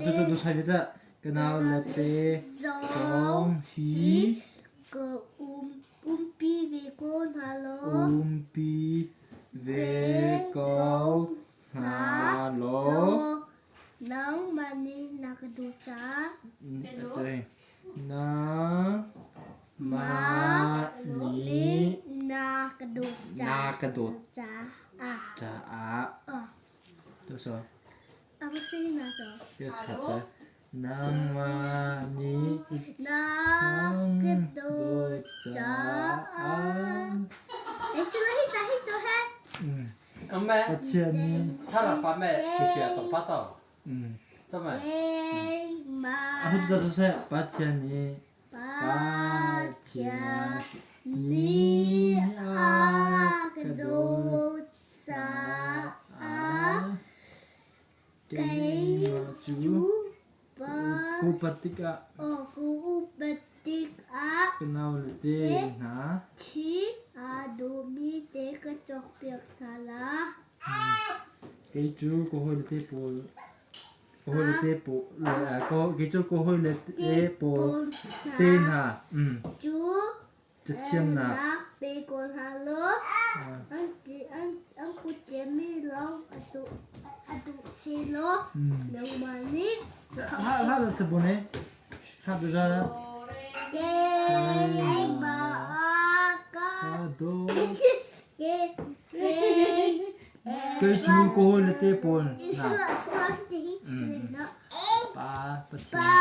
Tu sai ve tah. Ka nau le te zong hi ka umpi ve ko hna law. Umpi ve ko hna law. Nangmah nih na ka dawt caah. Nangmah nih na ka dawt na ka dawt caah. Caah. Nangmah nih na ka dawt caah. Pathian nih Pathian nih Pathian nih a ka dawt caah keimah cu ka upat tikah ka upat tikah ka naule te hna thi aa dawhmi te ka cawkpiak hna la. Kei cu ka hawile te pawl ka hawile te pawl kei cu ka hawile te pawl te hna cu Cathiamnak pe ko hna law an kut ciami lawng a duh sehlaw nangmah nih Hlah dah sabun eh. Hlah dah za. Keimah ka Kei cu ka hawile te pawl na. Pa Pathian.